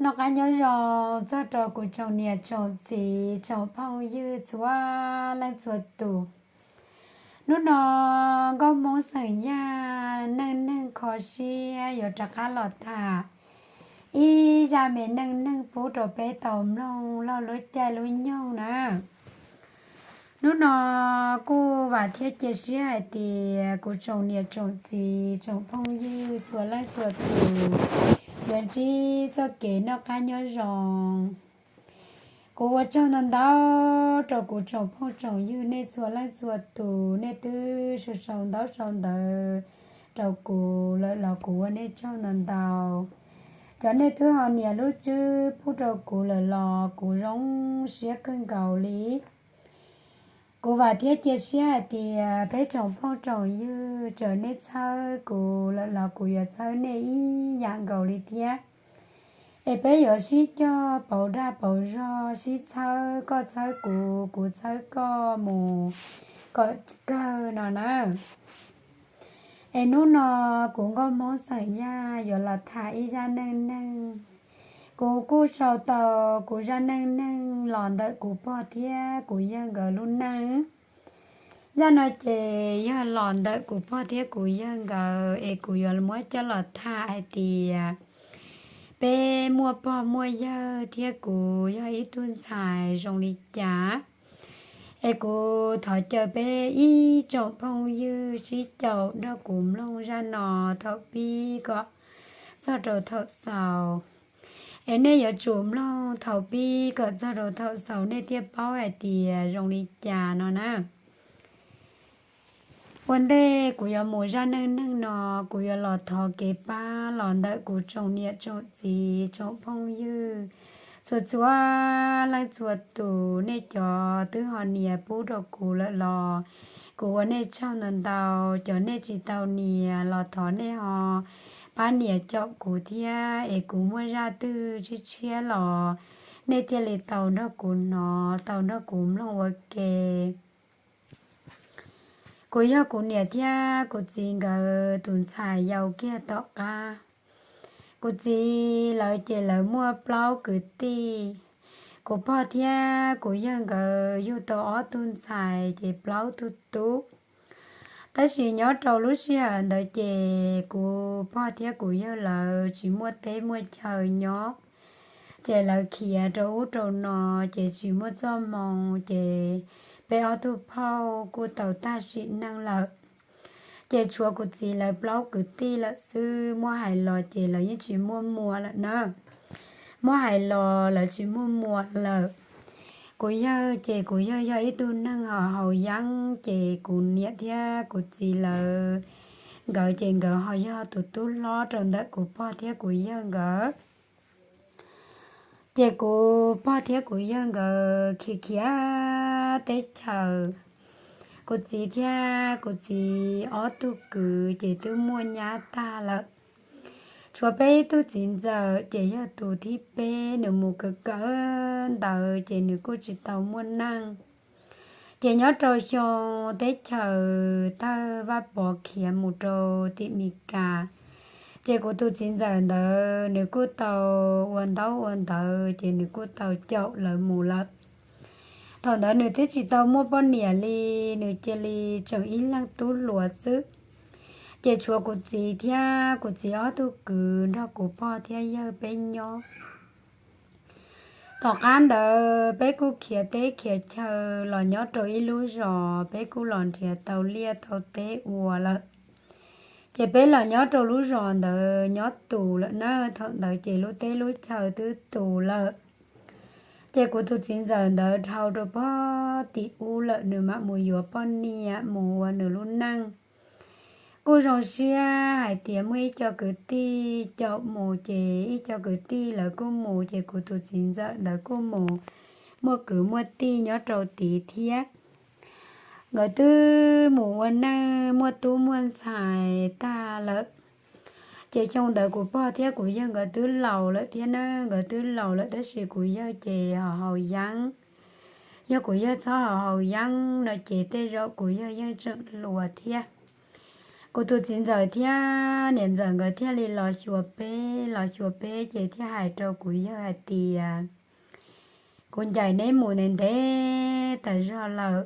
Noj qab nyob zoo txog rau kuv tsoom niam tsoom txiv tsoom phooj ywg txhua leej txhua tus. Hnub no nkauj Hmoob xeem Yaj neej neeg kho siab yuav rov qab los tham ib zaj me neej neeg pub rau peb tau mloog log lub caij lub nyoog na. Hnub no kuj vam thiab cia siab hais tias kuv tsoom niam tsoom txiv tsoom phooj ywg txhua leej txhua tus yuav ntsib txoj kev noj qab nyob zoo. Kuv ua tsaug ntau ntau rau kuv tsoom phooj tsoom ywg nej txhua leej txhua tus, nej twb sau sau ntaub sau ntawv rau kuv lawm los kuv ua nej tsaug ntau ntau. Cov nej twb ho nias lub tswb pub rau kuv lawm los kuv zoo siab kawg nkaus li. Kuv vam thiab cia siab hais tias peb tsoom phooj tsoom ywg txawm nej txhawb kuv lawm los kuv yuav txhawb nej ib yam nkaus li thiab. Es peb yuav sib cog pauv dag pauv zog, sib txhawb, koj txhawb kuv, kuv txhawb koj mus kom kawg no na. Es hnub no kuv nkauj Hmoob xeem Yaj yuav los tham ib zaj neej neeg. Kuv kuj sau tau kuv zaj neej neeg los ntawm kuv pog thiab kuv yawg nkawd lub neej. Zaj no ces yog los ntawm kuv pog thiab kuv yawg nkawd es kuv yuav muab coj los tham hais tias peb muaj pog muaj yawg thiab kuv yog ib tug ntxhais zoo li cas. Es kuv thov caw peb ib tsoom phooj ywg sib caum nrog kuv mloog zaj no thaum pib kom txog rau thaum xaus. Es nej yuav tsum mloog thaum pib kom txog rau thaum xaus nej thiaj paub hais tias zoo li cas no na. Ua ntej kuv yuav mus zaj neej neeg no, kuv yuav los thov kev pab los ntawm kuv tsoom niam tsoom txiv tsoom phooj ywg txhua txhua leej txhua tus, nej cov twb ho nias pub rau kuv lawm los kuv ua nej tsaug ntau ntau. Cov nej tsis tau nias los thov nej ho pab nias caum kuv thiab, es kuv muaj zaj twg tshiab tshiab los nej thiaj li tau nrog kuv hnov, tau nrog kuv mloog ua ke. Kuv yog kuv niam thiab kuv txiv nkawd tus ntxhais yau kiag tom qab. Kuv txiv lawv ces lawv muaj plaub kwv tij. Kuv pog thiab kuv yawg nkawd yug tau ob tug ntxhais ces plaub tug tub. Tab sis nyob rau lub sij hawm ntawd ces kuv pog thiab kuv yawg lawv tsis muaj teb muaj chaw nyob, ces lawv khiav rau ub rau no, ces tsis muaj txoj hmoo, ces peb ob tug phauj kuj tau tag sim neej lawm. Ces tshuav kuv txiv lawv plaub kwv tij lawm xwb, muab hais los ces lawv yeej tsis muaj muam lawm na. Muab hais los lawv tsis muaj muam lawm. Kuv yawg ces kuv yawg yog ib tug neeg ho haus yeeb, ces kuv niam thiab kuv txiv lawv nkawd ces nkawd ho yog tus tub hlob rau ntawm kuv pog thiab kuv yawg nkawd. Ces kuv pog thiab kuv yawg nkawd khiav khiav teb chaws. Kuv txiv thiab kuv txiv ob tug kwv ces twb muaj nyab tag lawm. Tshuav peb ib tug txiv ntxawm ces yog tus thib peb, nws mus kawm kawm ntawv ces nws kuj tsis tau muaj neej. Ces nyob rau xyoo teb chaws tawg Vaj Pov khiav mus rau tim Mes Kas, ces kuv tus txiv ntxawm ntawd nws kuj tau ua ntaub ua ntawv ces nws kuj tau caum lawv mus lawm. Thaum ntawd nws twb tsis tau muaj poj niam li, nws cia li tseem ib leeg tub hluas xwb. Ces tshuav kuv txiv thiab kuv txiv ob tug kwv nrog kuv pog thiab yawg peb nyob. Tom qab ntawd peb kuj khiav teb khiav chaw los nyob rau ib lub zos, peb kuj los nrhiav tau liaj tau teb ua lawm. Ces peb los nyob rau lub zos ntawd nyob tus lawm na, thaum ntawd ces lub teb lub chaw twb tus lawm. Ces kuv tus txiv ntxawm ntawd dhau rau pog tim ub lawm, nws mam mus yuav poj niam mus ua nws lub neej. Kuj zoo siab hais tias muaj ib co kwv tij caum mus, ces ib co kwv tij lawv kuj mus, ces kuv tus txiv ntxawm ntawd kuj mus muaj kwv muaj tij nyob rau tid thiab. Nkawd twb mus ua neej muaj tub muaj ntxhais tag lawm. Ces xyoo ntawd kuv pog thiab kuv yawg nkawd twb laus lawm thiab na, nkawd twb laus lawm tab sis kuv yawg ces ho haus yeeb. Yog kuv yawg txhob ho haus yeeb no ces tej zaum kuv yawg yeej tseem hluas thiab. Kuv tus txiv ntxawm thiab niam ntxawm nkawd thiaj li los xyuas peb, los xyuas peb ces thiaj hais rau kuv yawg hais tias, kuv ncaim neb mus ntev ntev tas zog lawm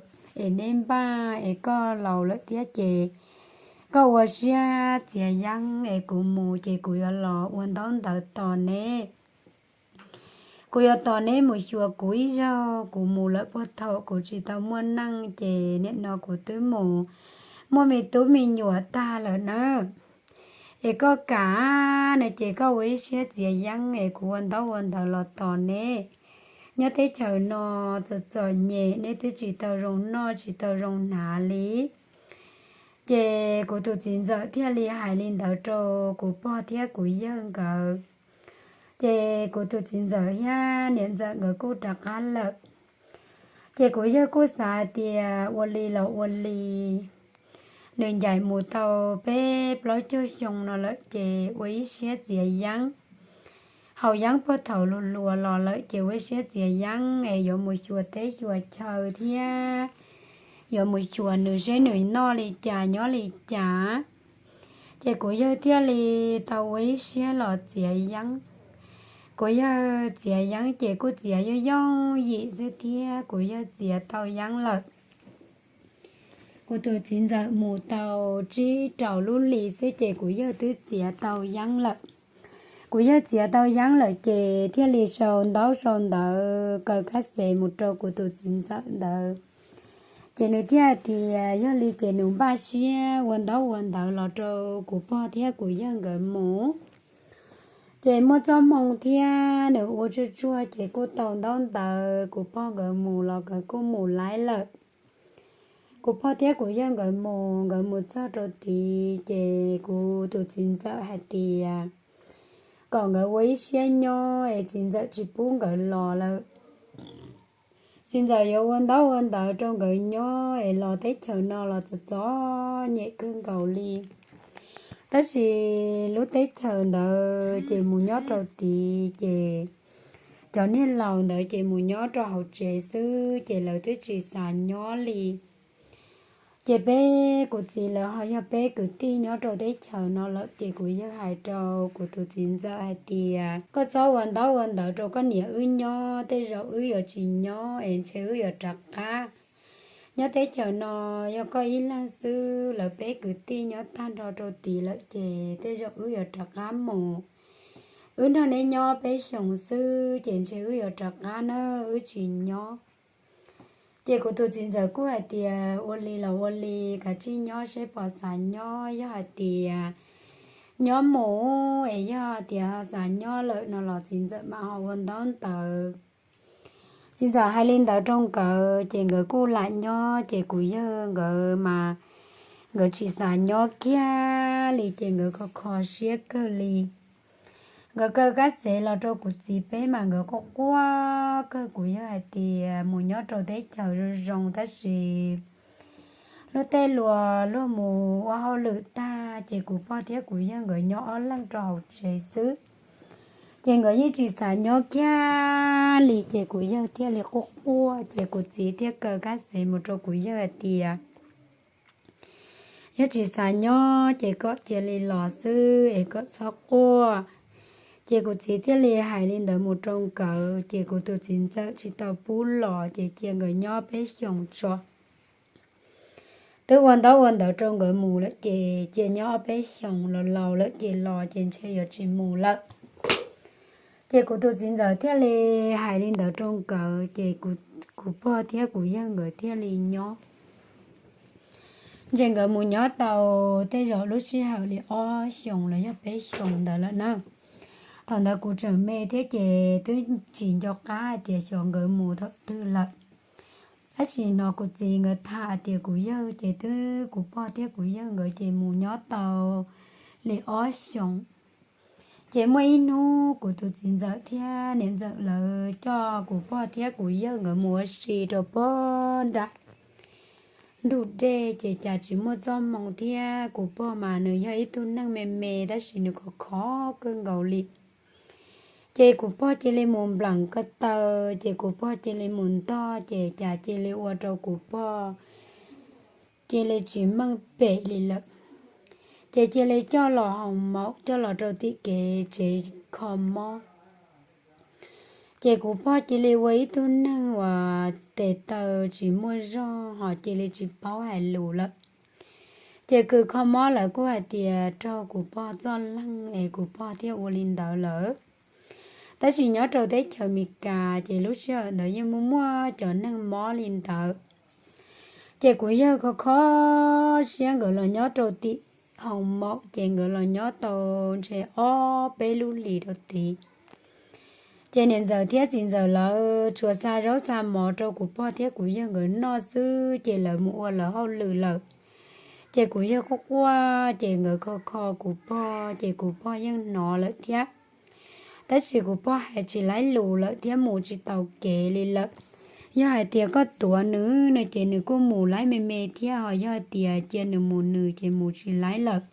es neb npaj es koj laus lawm thiab ces koj ua siab txiav yeeb es kuv mus ces kuv yuav los ua ntaub ntawv tos neb. Kuv yuav tos neb mus xyuas kuv ib zaug, kuv mus lawm puag thaum kuv tsis tau muaj neej ces nim no kuv twb mus muaj me tub me nyuam tag lawm na. Es koj kam no ces koj ua ib siab txiav yeeb es kuv ua ntaub ua ntawv los tos neb. Nyob teb chaws no txom txom nyem, neb twb tsis tau zoo noj tsis tau zoo hnav li. Ces kuv tus txiv ntxawm thiaj li hais li ntawd rau kuv pog thiab kuv yawg nkawd. Ces kuv tus txiv ntxawm thiab niam ntxawm nkawd kuj rov qab lawm. Ces kuv yawg kuj xav hais tias ua li los ua li, nws ncaim mus tau peb plaub caug xyoo no lawm ces ua ib siab txiav yeeb. Haus yeeb puag thaum luag hluas los lawm ces ua ib siab txiav yeeb es yuav mus xyuas teb xyuas chaw thiab yuav mus xyuas nws seb nws noj li cas nyob li cas. Ces kuv yawg thiaj li tau ua ib siab los txiav yeeb. Kuv yawg txiav yeeb ces kuj txiav yooj yooj yim xwb thiab kuv yawg txiav tau yeeb lawm. Kuv tus txiv ntxawm mus tau tsib rau lub hlis xwb ces kuv yawg twb txiav tau yeeb lawm. Kuv yawg txiav tau yeeb lawm ces thiaj li sau ntaub sau ntawv kaw kab xev mus rau kuv tus txiv ntxawm ntawd. Ces nws thiaj hais tias yog li ces nws npaj siab ua ntaub ua ntawv los rau kuv pog thiab kuv yawg nkawd mus. Ces muaj txoj hmoo thiab nws ua tsuag tsuag ces kuj tau ntaub ntawv, kuv pog nkawd mus los nkawd kuj mus laib lawm. Kuv pog thiab kuv yawg nkawd mus, nkawd mus txog rau tid ces kuv tus txiv ntxawm hais tias kom nkawd ua ib siab nyob es txiv ntxawm tsis pub nkawd los lawm. Txiv ntxawm yuav ua ntaub ua ntawv rau nkawd nyob es los teb chaws no los txom txom nyem kawg nkaus li. Tab sis lub teb chaws ntawd ces mus nyob rau tid ces cov niag laus ntawd ces mus nyob rau hauv tsev xwb ces lawv twb tsis xav nyob li. Ces peb kuv txiv lawv ho yog peb kwv tij nyob rau teb chaws no lawm ces kuv yawg hais rau kuv tus txiv ntxawm hais tias koj txhob ua ntaub ua ntawv rau koj niam wb nyob, tej zaum wb yuav tsis nyob es ntshe wb yuav rov qab. Nyob teb chaws no yog koj ib leeg xwb, lawv peb kwv tij nyob tag nrho rau tid lawm ces tej zaum wb yuav rov qab mus. Wb nrog neb nyob peb xyoos xwb ces ntshe wb yuav rov qab na, wb tsis nyob. Ces kuv tus txiv ntxawm kuj hais tias ua li los ua li, kav tsij nyob seb puas xav nyob, yog hais tias nyob mus es yog tias xav nyob lawm no los txiv ntxawm mam ho ua ntaub ntawv. Txiv ntxawm hais li ntawd rau nkawd ces nkawd kuj lam nyob ces kuv yawg nkawd mas nkawd tsis xav nyob kiag li ces nkawd kho kho siab kawg li. Nkawd kaw kab xev los rau kuv txiv peb mas nkawd quaj quaj kawg. Kuv yawg hais tias mus nyob rau teb chaws zoo zoo tab sis luag tej luag luag mus ua hauj lwm tag ces kuv pog thiab kuv yawg nkawd nyob ob leeg rau hauv tsev xwb. Ces nkawd yeej tsis xav nyob kiag li ces kuv yawg thiaj li quaj quaj ces kuv txiv thiaj kaw kab xev mus rau kuv yawg hais tias yog tsis xav nyob ces kom cia li los xwb es kom txhob quaj. Ces kuv txiv thiaj li hais li ntawd mus rau nkawd ces kuv tus txiv ntxawm tsis tau pub los ces cia nkawd nyob peb xyoos tso. Twb ua ntaub ua ntawv rau nkawd mus lawm ces cia nyob ob peb xyoos, los laus lawm ces los ces ntshe yuav tsis mus lawm. Ces kuv tus txiv ntxawm thiaj li hais li ntawd rau nkawd ces kuv pog thiab kuv yawg nkawd thiaj li nyob. Ntshe nkawd mus nyob tau tej zaum lub sij hawm li ob xyoos los yog peb xyoos ntawd lawm na. Thaum ntawd kuv tseem me thiab ces twb tsis nco qab hais tias xyov nkawd mus thaum twg lawm. Tab sis hnov kuv txiv nkawd tham hais tias kuv yawg ces twb, kuv pog thiab kuv yawg nkawd ces mus nyob tau li ob xyoos. Ces muaj ib hnub kuv tus txiv ntxawm thiab niam ntxawm lawv coj kuv pog thiab kuv yawg nkawd mus ua si rau puag nram ntug dej ces cas tsis muaj txoj hmoo thiab kuv pog mas nws yog ib tug neeg me me tab sis nws khov khov kawg nkaus li. Ces kuv pog cia li mus npleem ko taw ces kuv pog cia li mus ntog ces cas cia li ua rau kuv pog cia li tsis meej pem li lawm. Ces cia li coj los hoo maum coj los rau tim kev tsev kho mob. Ces kuv pog cia li ua ib tug neeg uas tes taw tsis muaj zog ho cia li tsis paub hais lus lawm. Ces kws kho mob lawv kuj hais tias raug kuv pog txoj leeg es kuv pog thiaj ua li ntawd lawm. Tab sis nyob rau teb chaws Amelikas ces lub sij hawm ntawd yeej muaj muaj cov neeg mob li ntawd. Ces kuv yawg kho kho siab nkawd los nyob rau tim hoo maum ces nkawd los nyob tau ntshe ob peb lub hlis rau tid. Ces niam ntxawm thiab txiv ntxawm lawv tsuas xa zaub xa mov rau kuv pog thiab kuv yawg nkawd noj xwb ces lawv mus ua lawv hauj lwm lawm. Ces kuv yawg quaj quaj ces nkawd kho kho kuv pog ces kuv pog yeej hnov lawm thiab. Tab sis kuv pog hais tsis laib lus lawm thiab mus tsis tau kev li lawm. Yog hais tias koj tuav nws no ces nws kuj mus laib me me thiab, ho yog hais tias cia nws mus nws ces mus tsis laib lawm.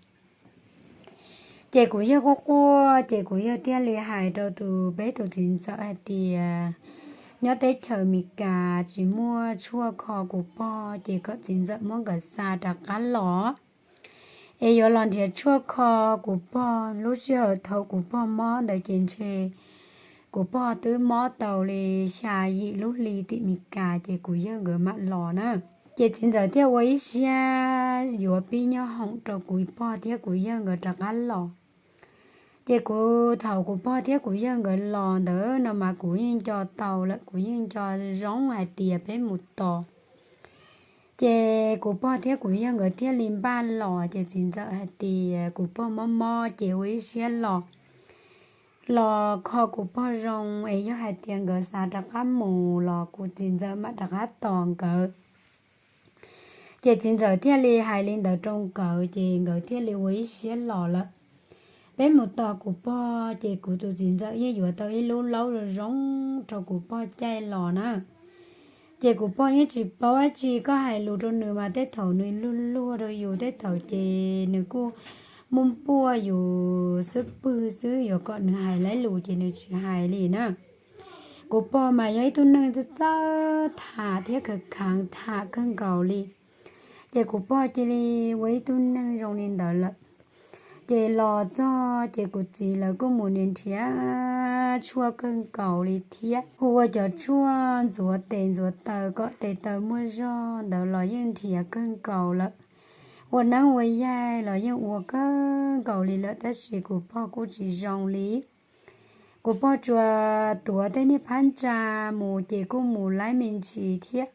Ces kuv yawg quaj quaj ces kuv yawg thiaj li hais rau tus peb tus txiv ntxawm hais tias nyob teb chaws Amelikas tsis muaj tshuaj kho kuv pog ces kom txiv ntxawm muab nkawd xa rov qab los es yuav los nrhiav tshuaj kho kuv pog. Lub sij hawm thaum kuv pog mob ntawd ces ntshe kuv pog twb mob tau li xya yim lub hli tim Amelikas ces kuv yawg nkawd mam los na. Ces txiv ntxawm thiaj ua ib siab yuav pib nyob hoom rau kuv pog thiab kuv yawg nkawd rov qab los. Ces kuv thaum kuv pog thiab kuv yawg nkawd los ntawd no mas kuv yeej nco tau lawm, kuv yeej nco zoo hais tias peb mus tos. Ces kuv pog thiab kuv yawg nkawd thiaj li npaj los ces txiv ntxawm hais tias kuv pog mob mob ces ua ib siab los, los kho kuv pog zoo es yog hais tias nkawd xav rov qab mus los kuv txiv ntxawm mam rov qab tos nkawd. Ces txiv ntxawm thiaj li hais li ntawd rau nkawd ces nkawd thiaj li ua ib siab los lawm. Peb mus tos kuv pog ces kuv tus txiv ntxawm yeej yuav tau ib lub laub zoo zoo rau kuv pog caij los na. Ces kuv pog yeej tsis paub dab tsi, koj hais lus rau nws mas tej thaum nws luag luag rau yus, tej thaum ces nws kuj muaj npuaj yus xwb pwg xwb, yuav kom nws hais laib lus ces nws tsis hais li na. Kuv pog mas yog ib tug neeg txawj txawj tham thiab khav kheev tham kawg nkaus li. Ces kuv pog cia li ua ib tug neeg zoo li ntawd lawm. Ces los txog ces kuv txiv lawv kuj mus nrhiav tshuaj kawg nkaus li thiab, hu ua cov tshuaj ntxuav tes ntxuav taw kom tes taw muaj zog ntawd los yeej nrhiav kawg nkaus lawm. Ua neeb ua yaig los yeej ua kawg nkaus li lawm tab sis kuv pog kuj tsis zoo li. Kuv pog tsuas tuav tej niag phab ntsa mus ces kuj mus laib me ntsis thiab.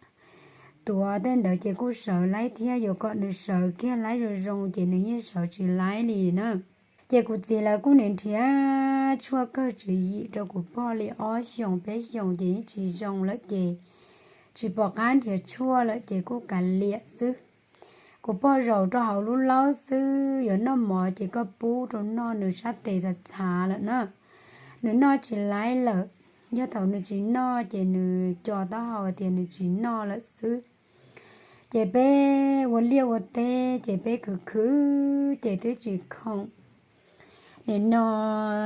Tuav tej ntawd ces kuj sawv laib thiab, yuav kom nws sawv kiag laib zoo zoo ces nws yeej sawv tsis laib li na. Ces kuv txiv lawv kuj nrhiav tshuaj kawg tswv yim rau kuv pog li ob xyoos peb xyoos ces yeej tsis zoo lawm ces tsis pom qab nrhiav tshuaj lawm ces kuj kav liam xwb. Kuv pog zaum rau hauv lub laub xwb, yuav noj mov ces koj pub rau noj, nws sab tes txhav txhav lawm na. Nws noj tsis laib lawm, yog thaum nws tsis noj ces nws co taub hau tias nws tsis noj lawm xwb. Ces peb ua liaj ua teb ces peb khwv khwv ces twb tsis khoom. Nim no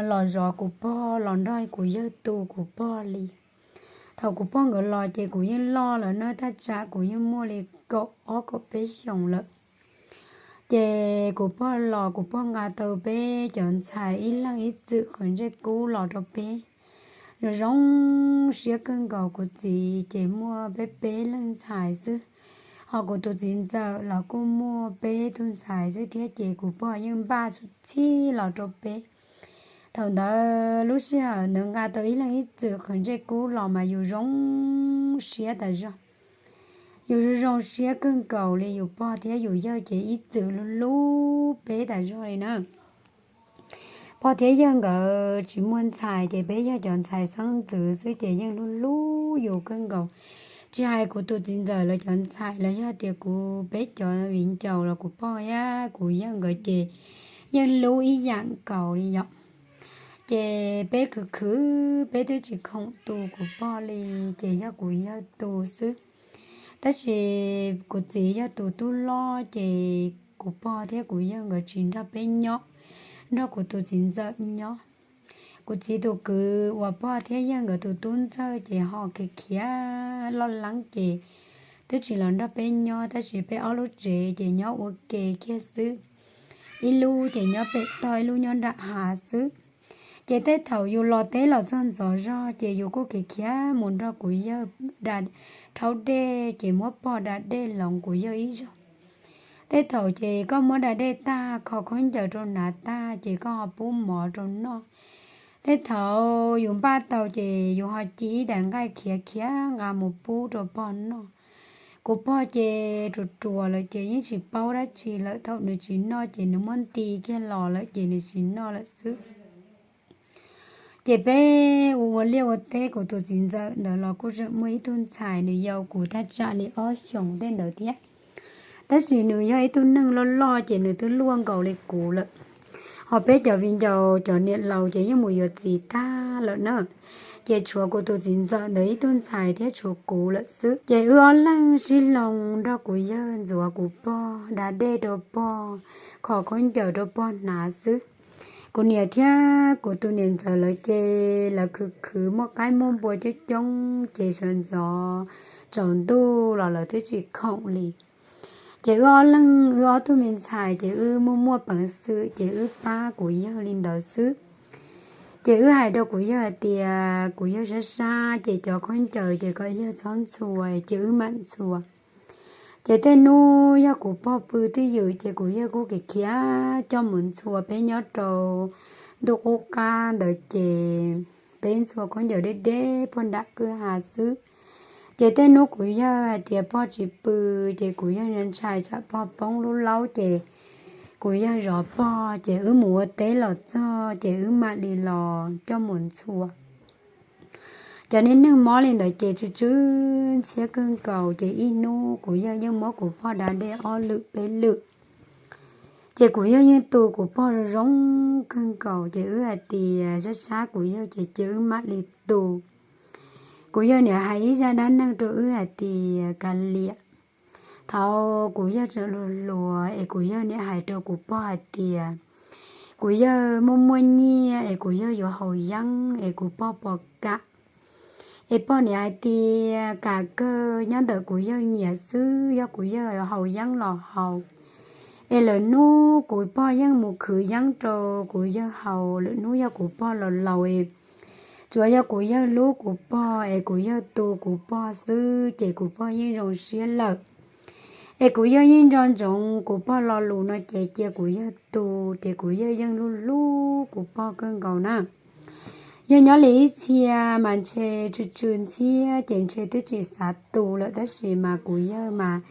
los zov kuv pog los nrog kuv yawg tu kuv pog li. Thaum kuv pog nkawd los ces kuv yeej loj lawm na, thaj tsam kuv yeej muaj li kaum ob kaum peb xyoos lawm. Ces kuv pog los kuv pog nqa tau peb cov ntxhais ib leeg ib txwm qhwv ntsej kub los rau peb. Zoo zoo siab kawg nkaus, kuv txiv ces muaj peb peb leeg ntxhais xwb, ho kuv tus txiv ntxawm los kuj muaj peb tug ntxhais xwb thiab ces kuv pog yeej npaj txhij los rau peb. Thaum ntawd lub sij hawm ntawd nqa tau ib leeg ib txwm qhwv ntsej kub los mas yus zoo siab tas zog. Yus zoo zoo siab kawg nkaus li, yus pog thiab yus yawg ces ib txwm hlub hlub peb tas zog li na. Pog thiab yawg nkawd tsis muaj ntxhais ces peb yog cov ntxhais xeeb ntxwv xwb ces yeej hlub hlub yus kawg nkaus. Tsis hais kuv tus txiv ntxawm los cov ntxhais los yog tias kuv peb cov viv ncaus los kuv pog thiab kuv yawg nkawd ces yeej hlub ib yam nkaus li yom. Ces peb khwv khwv peb twb tsis khoom tu kuv pog li, ces yog kuv yawg tu xwb. Tab sis kuv txiv yog tus tub loj ces kuv pog thiab kuv yawg nkawd tsis nrog peb nyob, nrog kuv tus txiv ntxawm nyob. Kuv txiv tus kwv uas pog thiab yawg nkawd tus tub ntxawg ces ho khiav khiav loj leeb ces twb tsis los nrog peb nyob, tab sis peb ob lub tsev ces nyob ua ke kiag xwb. ib lub ces nyob pem toj, ib lub nyob nram hav xwb. Ces tej thaum yus los teb los txog ntxov zog ces yus kuj khiav khiav mus nrog kuv yawg da, rhaub dej ces muab pog da dej hloov kuv yawg ib zaug. Tej thaum ces koj muab da dej tag, kho khaub ncaws rau hnav tag ces koj ho pub mov rau noj. Tej thaum yus npaj tau ces yus ho ci ib daim nqaij khiav khiav nqa mus pub rau pog noj. Kuv pog ces ruam ruam lawm ces yeej tsis paub dab tsi lawm, thaum nws tsis noj ces nws muab nti kiag los lawm ces nws tsis noj lawm xwb. Ces peb ua ua liaj ua teb, kuv tus txiv ntxawm ntawd los kuj tseem muaj ib tug ntxhais, nws yau kuv thaj tsam li ob xyoos tej ntawd thiab. Tab sis nws yog ib tug neeg loj loj ces nws twb luaj nkaus li kuv lawm. Ho peb cov viv ncaus cov niam laus ces yeej mus yuav txiv tag lawm na. Ces tshuav kuv tus txiv ntxawm ntawd ib tug ntxhais thiab tshuav kuv lawm xwb. Ces wb ob leeg sib hloov nrog kuv yawg ntxuav kuv pog, da dej rau pog, kho khaub ncaws rau pog hnav xwb. Kuv niam thiab kuv tus niam ntxawm lawv ces lawv khwv khwv muaj qaib muaj npua coob coob ces sawv ntxov tsaus ntuj los lawv twb tsis khoom li. Ces wb ob leeg, wb ob tug me ntxhais ces wb muaj muaj peev xwm ces wb pab kuv yawg li ntawd xwb. Ces wb hais rau kuv yawg hais tias kuv yawg sab sab ces cov khaub ncaws ces kom yawg txhob ntxhua ces wb mam ntxhua. Ces tej hnub yog kuv pog pw twj ywm ces kuv yawg kuj khiav khiav coj mus ntxhua peb nyob rau ntuj qub qab ntawd ces peb ntxhua khaub ncaws deb deb puag nram kwj ha xwb. Ces tej hnub kuv yawg hais tias pog tsis pw ces kuv yawg ntshai tsam pog poob lub laub ces kuv yawg zov pog ces wb mus ua teb los txog ces wb mam li los coj mus ntxhua. Cov niag neeg mob li ntawd ces tsw tsw ntxhiab kawg nkaus ces ib hnub kuv yawg yeej muab kuv pog da dej ob lwm peb lwm. Ces kuv yawg yeej tu kuv pog zoo zoo kawg nkaus ces wb hais tias sab sab kuv yawg ces cia wb mam li tu. Kuv yawg niam hais ib zaj dab neeg rau wb hais tias kav liam. Thaum kuv yawg tseem hluas hluas es kuv yawg niam hais rau kuv pog hais tias kuv yawg muaj muaj nyiaj es kuv yawg yuav haus yeeb es kuv pog puas kam. Es pog niam hais tias kam kawg, nyob ntawm kuv yawg nyiam xwb, yog kuv yawg haus yeeb los haus. Es lwm hnub kuv pog yeej mus khwv yeeb rau kuv yawg haus, lwm hnub yog kuv pog laus laus es tsuas yog kuv yawg hlub kuv pog es kuv yawg tu kuv pog xwb ces kuv pog yeej zoo siab lawm. Es kuv yawg yeej nco ntsoov kuv pog lo lus no ces cia kuv yawg tu, ces kuv yawg yeej hlub hlub kuv pog kawg nkaus na. Yog nyob li ib txhia mas ntshe tsw tsw ntxhiab ces ntshe twb tsis xav tu lawm, tab sis mas kuv yawg mas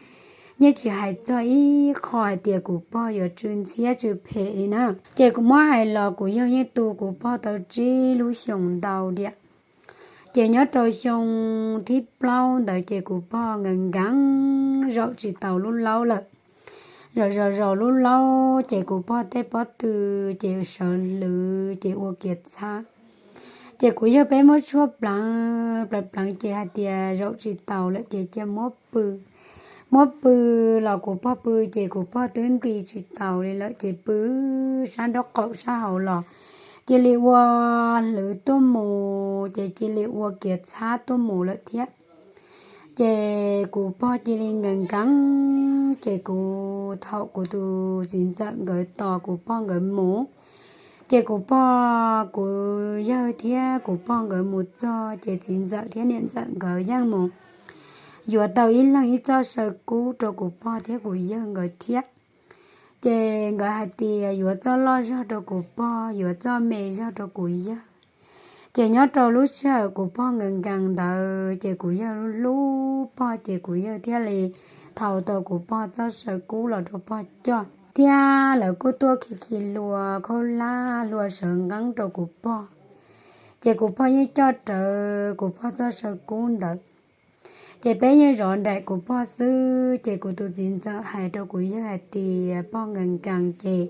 yeej tsis hais txog ib qho hais tias kuv pog yuav tsw ntxhiab tsw phem li na. Ces kuv muab hais los kuv yawg yeej tu kuv pog tau tsib lub xyoos ntau tiam. Ces nyob rau xyoo thib plaub ntawd ces kuv pog nkees nkees zaum tsis taus lub laub lawm. Zaum zaum zaum lub laub ces kuv pog tej pob tw ces sawv hlwv ces ua kiav txhab. Ces kuv yawg peb muab tshuaj pleev pleev pleev ces hais tias zaum tsis taus lawm ces cia muab pw. Muab pw los kuv pog pw ces kuv pog twb nti tsis taus li lawm ces pw sab nraub qaum sab hauv los cia li ua hlwv tuaj mus ces cia li ua kiav txhab tuaj mus lawm thiab. Ces kuv pog cia li nkees nkees, ces kuv thaum kuv tus txiv ntxawm nkawd tos kuv pog nkawd mus, ces kuv pog, kuv yawg thiab kuv pog nkawd mus txog ces txiv ntxawm thiab niam ntxawm nkawd yeej mus yuav tau ib leeg ib txoj saw kub rau kuv pog thiab kuv yawg nkawd thiab. Ces nkawd hais tias yuav txoj loj zog rau kuv pog, yuav txoj me zog rau kuv yawg. Ces nyob rau lub sij hawm kuv pog nkees nkees ntawd ces kuv yawg hlub hlub pog ces kuv yawg thiaj li thau tau kuv pog txoj saw kub los rau pog coj thiab lawv kuj tuaj khi khi hlua khaub hlab hlua sawv nqeeb rau kuv pog. Ces kuv pog yeej coj rawv kuv pog txoj saw kub ntawd. Ces peb yeej zov nraim kuv pog xwb, ces kuv tus txiv ntxawm hais rau kuv yawg hais tias pog nkees nkees ces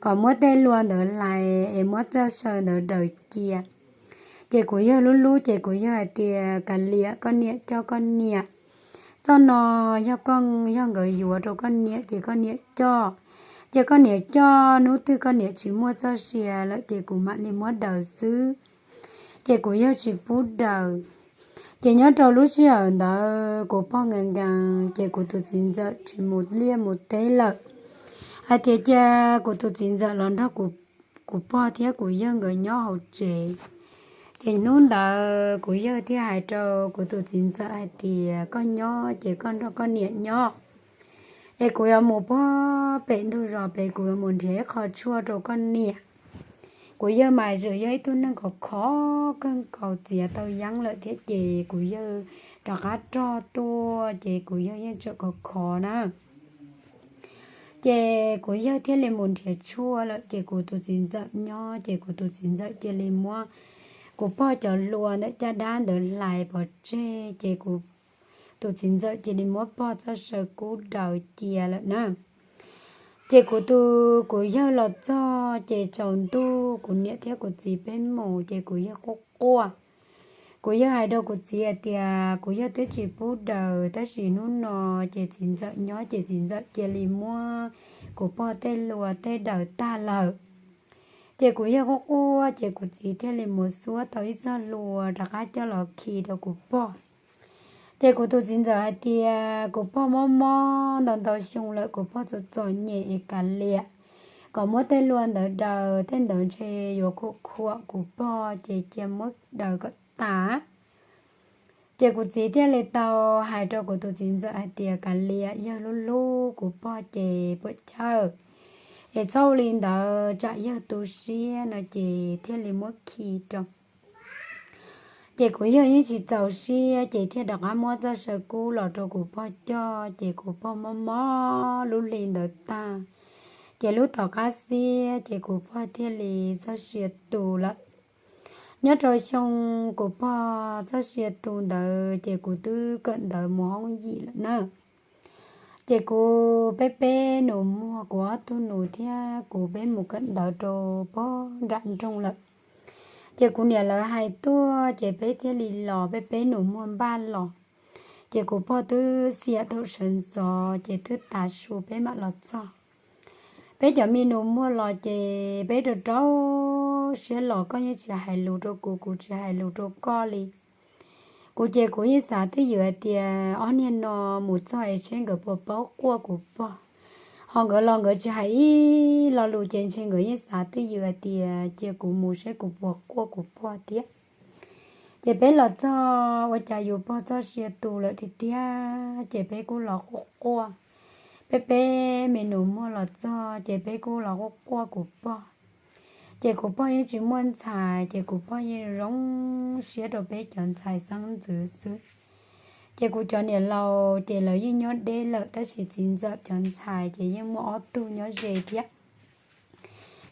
kom muab tej hlua ntawd hlais es muab txoj saw ntawd daws cia. Ces kuv yawg hlub hlub ces kuv yawg hais tias kav liam, koj niam coj koj niam. Txoj no yog koj, yog nkawd yuav rau koj niam ces koj niam coj. Ces koj niam coj, hnub twg koj niam tsis muaj txoj sia lawm ces kuv mam li muab daws xwb. Ces kuv yawg tsis pub daws. Ces nyob rau lub sij hawm ntawd kuv pog nkees nkees ces kuv tus txiv ntxawm tsis mus liaj mus teb lawm. hais tias cia kuv tus txiv ntxawm los nrog kuv pog thiab kuv yawg nkawd nyob hauv tsev. Ces hnub ntawd kuv yawg thiaj hais rau kuv tus txiv ntxawm hais tias, koj nyob ces koj nrog koj niam nyob, es kuv yuav mus puag pem ntug zos pem, kuv yuav mus nrhiav ib qho tshuaj rau koj niam. Kuv yawg mas tseem yog ib tug neeg khov khov kawg nkaus, txiav tau yeeb lawm thiab ces kuv yawg rov qab rog tuaj ces kuv yawg yeej tseem khov khov na. Ces kuv yawg thiaj li mus nrhiav tshuaj lawm ces kuv tus txiv ntxawm nyob, ces kuv tus txiv ntxawm cia li muab kuv pog cov hlua ntawm caj dab ntawd hlais pov tseg, ces kuv tus txiv ntxawm cia li muab pog txoj saw kub daws cia lawm na. Ces kuv tus, kuv yawg los txog ces tsaus ntuj kuv niam thiab kuv txiv peb mus ces kuv yawg quaj quaj. Kuv yawg hais rau kuv txiv hais tias kuv yawg twb tsis pub daws, tab sis hnub no ces txiv ntxawm nyob ces txiv ntxawm cia li muab kuv pog tej hlua tej daws tag lawm. Ces kuv yawg quaj quaj ces kuv txiv thiaj li mus xuab tau ib txoj hlua rov qab coj los khi rau kuv pog. Ces kuv tus txiv ntxawm hais tias kuv pog mob mob ntau ntau xyoo lawm, kuv pog txom txom nyem es kav liam kom muab tej hlua ntawd daws, tej ntawd ntshe yuav khuam khuam kuv pog ces cia muab daws kom tas. Ces kuv txiv thiaj li tau hais rau kuv tus txiv ntxawm hais tias kav liam, yawg hlub hlub kuv pog ces puam chawj, es txhob ua li ntawd tsam yawg tu siab no ces thiaj li muab khi rau. Ces kuv yawg yeej tsis txaus siab ces thiaj rov qab muab txoj saw kub los rau kuv pog coj, ces kuv pog mob mob lub hli ntawd tag, ces lub tom qab xiab ces kuv pog thiaj li txoj sia tu lawm. Nyob rau xyoo kuv pog txoj sia tu ntawd ces kuv twb kawm ntawv mus hoob yim lawm na. Ces kuv peb peb nus muag, kuv ob tug nus thiab kuv peb mus kawm ntawv rau pog nram nroog lawm. Ces kuv niam lawv hais tuaj ces peb thiaj li los, peb peb nus muag npaj los. Ces kuv pog twb xiam thaum sawv ntxov ces twb tav su peb mam los txog. Peb cov me nus muag los ces peb rau rau siab los, koj yeej tsis hais lus rau kuv, kuv tsis hais lus rau koj li. Kuv ces kuv yeej xav twj ywm hais tias ob niag no mus txog es seb nkawd puas paub quaj kuv pog. Ho nkawd los nkawd tsis hais ib lo lus ces ntshe nkawd yeej xav twj ywm hais tias cia kuv mus seb kuv puas quaj kuv pog thiab. Ces peb los txog ua cas yus pog txoj sia tu lawm tiag tiag, ces peb kuj los quaj quaj. Peb peb me nus muag los txog ces peb kuj los quaj quaj kuv pog. Ces kuv pog yeej tsis muaj ntxhais, ces kuv pog yeej zoo siab rau peb cov ntxhais xeeb ntxwv xwb. Ces kuv cov niam laus ces lawv yeej nyob deb lawm, tab sis txiv ntxawm cov ntxhais ces yeej muaj ob tug nyob ze thiab.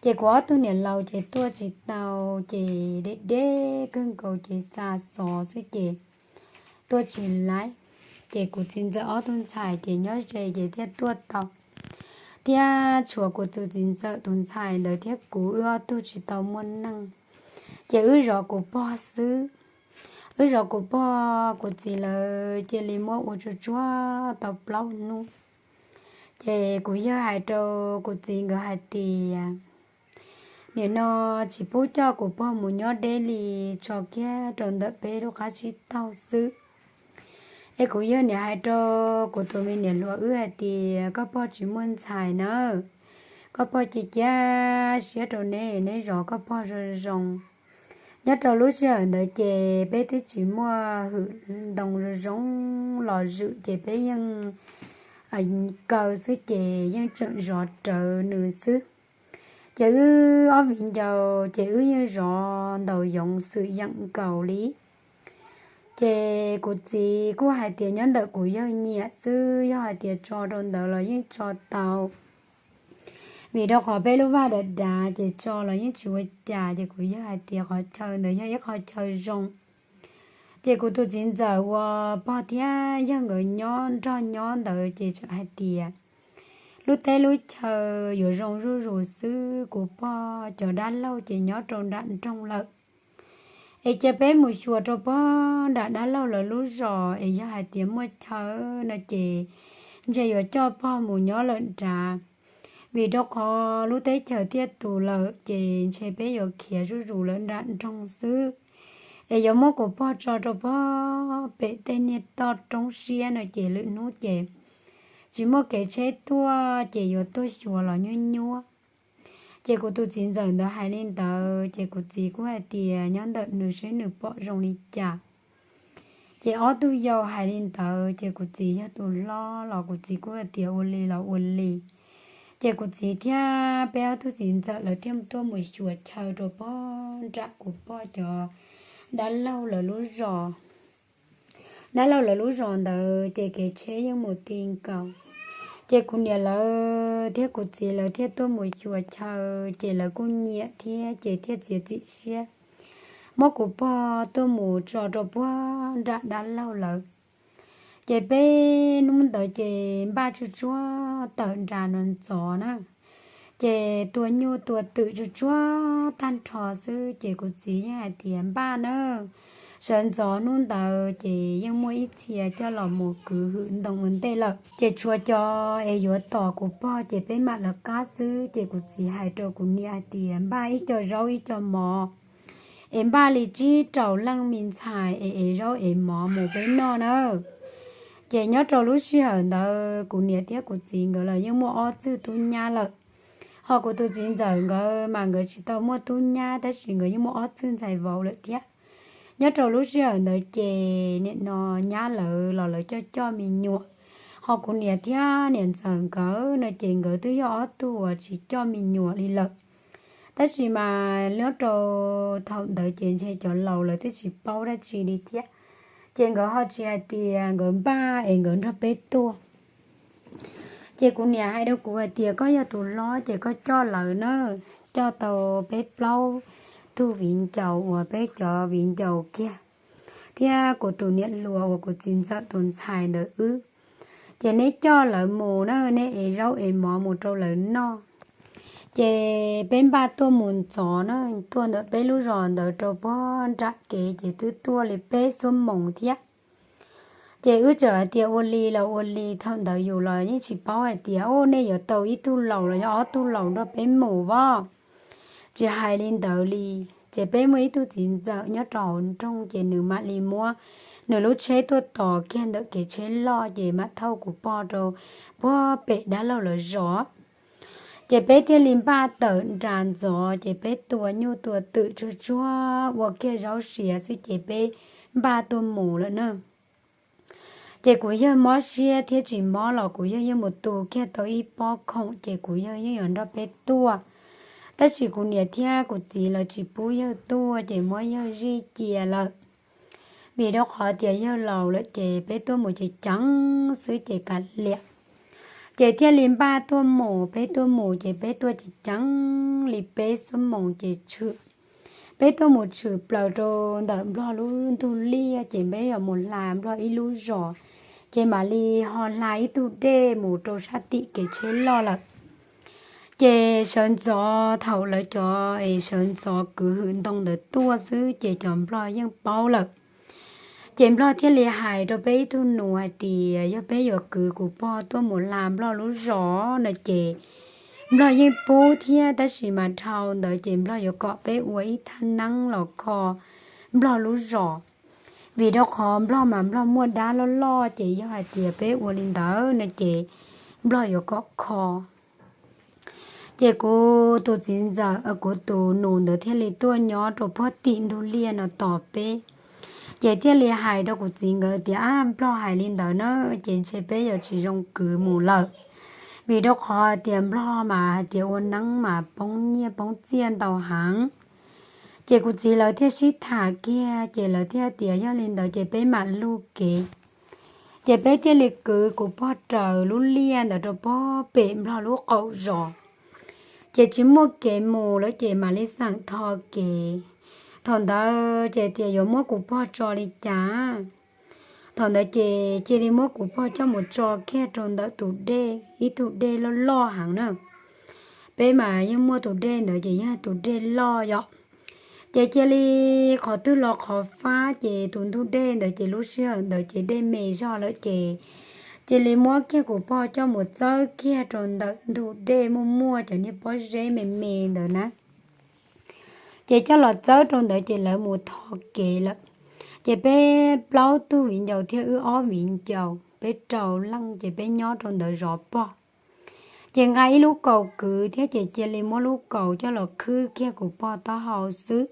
Ces kuv ob tug niam laus ces tuaj tsis tau, ces deb deb kawg nkaus ces xa xov xwb ces tuaj tsis laib. Ces kuv txiv ntxawm ob tug ntxhais ces nyob ze ces thiaj tuaj tau. Thiab tshuav kuv tus txiv ntxawm tus ntxhais ntawd thiab kuv wb ob tug tsis tau muaj neej, ces wb zov kuv pog xwb. Wb zov kuv pog, kuv txiv lawv cia li muab ua tsuag tsuag tau plaub hnub. Ces kuv yawg hais rau kuv txiv nkawd hais tias, nim no tsis pub coj kuv pog mus nyob deb li, tso kiag rau ntawm peb lub qab tsib taug xwb. Es kuv yawg niam hais rau kuv tus me niam hluas wb hais tias, koj pog tsis muaj ntxhais na, koj pog cia cia siab rau neb, neb zov koj pog zoo zoo. Nyob rau lub sij hawm ntawd ces peb twb tsis muaj hwm ntoo zoo zoo los zwm, ces peb yeej kaw xwb ces yeej tseem zov rawv nws xwb. Ces wb ob viv ncaus ces wb yeej zov ntaus yoov xwm yeem nkaus li. Ces kuv txiv kuj hais tias nyob ntawm kuv yawg nyiam xwb, yog hais tias tso rau ntawd los yeej tso tau, vim rau qhov peb lub vaj dav dav ces tso los yeej tsis ua cas. Ces kuv yawg hais tias qhov chaw ntawd yog ib qhov chaw zoo. Ces kuv tus txiv ntxawm uas pog thiab yawg nkawd nyob nrog nyob ntawd ces tseem hais tias lub teb lub chaw yuav zoo zuj zus xwb, kuv pog cov dab laug ces nyob rau nram nroog lawm. Es cia peb mus xyuas rau pog nram dab laug lawv lub zos, es yog hais tias muaj chaw no ces ntshe yuav coj pog mus nyob lawm nrad, vim rau qhov lub teb chaws thiaj tus lawm ces ntshe peb yuav khiav zuj zus lawm nram nroog xwb. Es yuav muab kuv pog tso rau pog pem tej niag toj roob siab no ces lwm hnub ces tsis muaj kev tsheb tuaj ces yuav tuaj xyuas los nyuaj nyuaj. Ces kuv tus txiv ntxawm ntawd hais li ntawd ces kuv txiv kuj hais tias nyob ntawm nws seb nws pom zoo li cas. Ces ob tug yau hais li ntawd ces kuv txiv yog tus hlob los kuv txiv kuj hais tias ua li los ua li. Ces kuv txiv thiab peb ob tug txiv ntxawm lawv thiaj tuaj mus xyuas chaw rau pog nram kuv pog cov dab laug lawv lub zos. Dab laug lawv lub zos ntawd ces kev tsheb yeej mus ti nkaus. Ces kuv niam lawv thiab kuv txiv lawv thiaj tuaj mus xyuas chaw ces lawv kuj nyiam thiab ces thiaj txiav txim siab muab kuv pog tuaj mus tso rau puag nram dab laug lawv. Ces peb hnub ntawd ces npaj tsuj tsuag tawm nras no ntxov na. Ces tua nyuj tua twm tsuj tsuag tag nrho xwb ces kuv txiv yeej hais tias npaj na, sawv ntxov hnub ntawd ces yeej muaj ib txhia coj los mus kwv hwm ntoo ua ntej lawm ces tshuav cov es yuav tos kuv pog ces peb mam lawv qab xwb. Ces kuv txiv hais rau kuv niam hais tias npaj ib co zaub ib co mov es npaj li tsib rau leej me ntxhais es ev zaub ev mov mus peb noj na. Ces nyob rau lub sij hawm ntawd kuv niam thiab kuv txiv nkawd los yeej muaj ob txwg tub nyab lawm. Ho kuv tus txiv ntxawm nkawd mas nkawd tsis tau muaj tub nyab tab sis nkawd yeej muaj ob txwg ntxhais vauv lawm thiab. Nyob rau lub sij hawm ntawd ces nim no nyab lawv los lawv coj coj me nyuam, ho kuv niam thiab niam ntxawm nkawd no ces nkawd twb yog ob tug uas tsis coj me nyuam li lawm. Tab sis mas nyob rau thaum ntawd ces ntshe cov laus lawv twb tsis paub dab tsi li thiab, ces nkawd ho tsis hais tias nkawd npaj es nkawd nrog peb tuaj. Ces kuv niam hais rau kuv hais tias koj yog tus hlob ces koj coj lawv na, coj tau peb plaub tug viv ncaus uas peb cov viv ncaus kiag thiab kuv tus niam hluas uas kuv txiv ntxawm tus ntxhais ntawd wb, ces neb coj lawv mus na, neb ev zaub ev mov mus rau lawv noj. Ces peb npaj tuaj mus ntxov na, tuaj ntawm peb lub zos ntawd rau puag nram kev ces twb tuaj li peb xuab moos thiab. Ces wb txawm hais tias ua li los ua li, thaum ntawd yus los yeej tsis paub hais tias o nej yuav tau ib tug laus los yog ob tug laus nrog peb mus vov, tsis hais li ntawd li. Ces peb muaj ib tug txiv ntxawm nyob rau hauv nroog ces nws mam li muab nws lub tsheb tuaj tos kiag ntawm kev tsheb loj ces mam thauj kuv pog rau puag pem dab laug lawv zos. Ces peb thiaj li npaj tawm nras ntxov ces peb tua nyuj tua twm tsuag tsuag ua kiag zaub siav xwb ces peb npaj tuaj mus lawm na. Ces kuv yawg mob siab thiab tsis mob los kuv yawg yeej mus tu kiag tau ib pob khoom ces kuv yawg yeej yuav nrog peb tuaj. Tab sis kuv niam thiab kuv txiv los tsis pub yawg tuaj ces muab yawg zij cia lawm. Vim rau qhov tias yawg laus lawm ces peb tuaj mus ceev ceev xwb ces kav liam. Ces thiaj li npaj tuaj mus, peb tuaj mus ces peb tuaj ceev ceev li peb xuab moos ces tshwm. Peb tuaj mus tshwm plaws rau ntawm Nplog lub ntug liaj ces peb yuav mus hla Nplog ib lub zos, ces mam li ho hla ib tug dej mus rau sab tim kev tsheb loj lawm. Ces sawv ntxov thaum lawv cov es sawv ntxov kwv hwm ntoo ntawd tuaj xwb ces cov Nplog yeej paub lawm. Ces Nplog thiaj li hais rau peb ib tug nus hais tias yog peb yuav kwv kuv pog tuaj mus hla Nplog lub zos no ces Nplog yeej pub thiab, tab sis mas dhau ntawd ces Nplog yuav kom peb ua ib thaj neeb los kho Nplog lub zos. Vim rau qhov Nplog mas Nplog muaj dab loj loj ces yog hais tias peb ua li ntawd no ces Nplog yuav kom kho. Ces kuv tus txiv ntxawm, kuv tus nus ntawd thiaj li tuaj nyob rau puag tim ntug liaj no tos peb. Ces thiaj li hais rau kuv txiv nkawd tias, ab, Nplog hais li ntawd na, ces ntshe peb yuav tsis zoo kwv mus lawm. Vim rau qhov tias Nplog mas hais tias ua neeb mas poob nyiaj poob txiaj ntau heev. Ces kuv txiv lawv thiaj sib tham kiag ces lawv thiaj tias yog li ntawd ces peb mam lug kev. Ces peb thiaj li kwv kuv pog raws lub liaj ntawd rau puag pem Nplog lub qaum zos. Ces tsis muaj kev mus lawm ces mam li xeem tho kev. Thaum ntawd ces tias yuav muab kuv pog tso li cas. Thaum ntawd ces cia li muab kuv pog coj mus tso kiag rau ntawm tus dej, ib tug dej loj loj heev na. Peb mas yeej muaj tus dej ntawd ces yog tus dej loj yom. Ces cia li qhov twg los qhov fab ces tus ntug dej ntawd ces lub sij hawm ntawd ces dej me zog lawm ces cia li muab kiag kuv pog coj mus txawb kiag rau ntawm ntug dej muaj muaj cov niag pob zeb me me ntawd na. Ces coj los txawb rau ntawd ces lawv mus tho kev lawm. Ces peb plaub tug viv ncaus thiab wb ob viv ncaus. peb rau leej ces peb nyob rau ntawd zov pog. Ces nqa ib lub kaus kwv thiab ces cia li muab lub kaus coj los khwb kiag kuv pog taub hau xwb.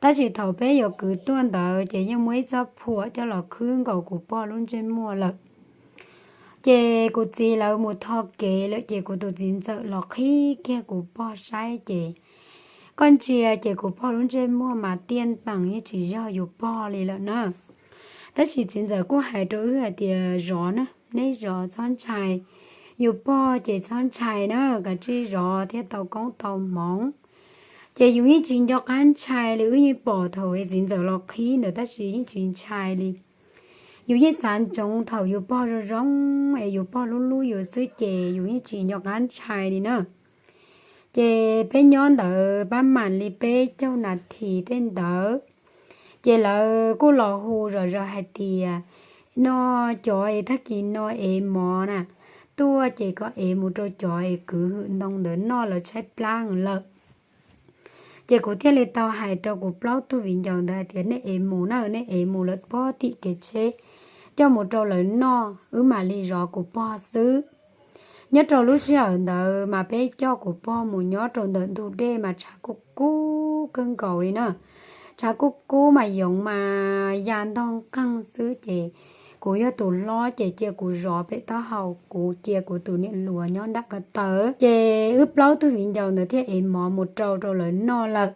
Tab sis thaum peb yuav kwv tuaj ntawd ces yeej muab ib txoj phuam coj los khwb nkaus kuv pog lub ntsej muag lawm. Ces kuv txiv lawv mus tho kev lawm ces kuv tus txiv ntxawm los qhib kiag kuv pog saib ces koj ntsia ces kuv pog lub ntsej muag mas tiaj ntees yeej tsis yog yus pog li lawm na. Tab sis txiv ntxawm kuj hais rau wb hais tias zov na, neb zov txhob ntshai, yus pog ces txhob ntshai na, kav tsij zov thiaj tau koob tau hmoov. Ces yus yeej tsis nco qab ntshai li, wb yeej pom thaum es txiv ntxawm los qhib ntawd tab sis yeej tsis ntshai li. Yus yeej xav ntsoov thaum yus pog zoo zoo es yus pog hlub hlub yus xwb ces yus yeej tsis nco qab ntshai li na. Ces peb nyob ntawd pab mam li peb caug nas this tej ntawd, ces lawv kuj los hu zom zaws hais tias, no cov es tag kis no ev mov na, tuaj ces kom ev mus rau cov es kwv hwm ntoo ntawd noj, lawv tshaib plab lawm. Ces kuv thiaj li tau hais rau kuv plaub tug viv ncaus ntawd hais tias nej ev mus na, nej ev mus lawm puag tim kev tsheb coj mus rau lawv noj, wb mam li zov kuv pog xwb. Nyob rau lub sij hawm ntawd mas peb coj kuv pog mus nyob rau ntawm ntug dej mas tshav kub kub kawg nkaus li na. Tshav kub kub mas yoov mas ya ntog nqeeg xwb ces kuv yog tus hlob ces cia kuv zov pem taub hau, kuv cia kuv tus niam hluas nyob nram ko taw. Ces wb plaub tug viv ncaus ntawd thiaj ev mov mus rau rau lawv noj lawm.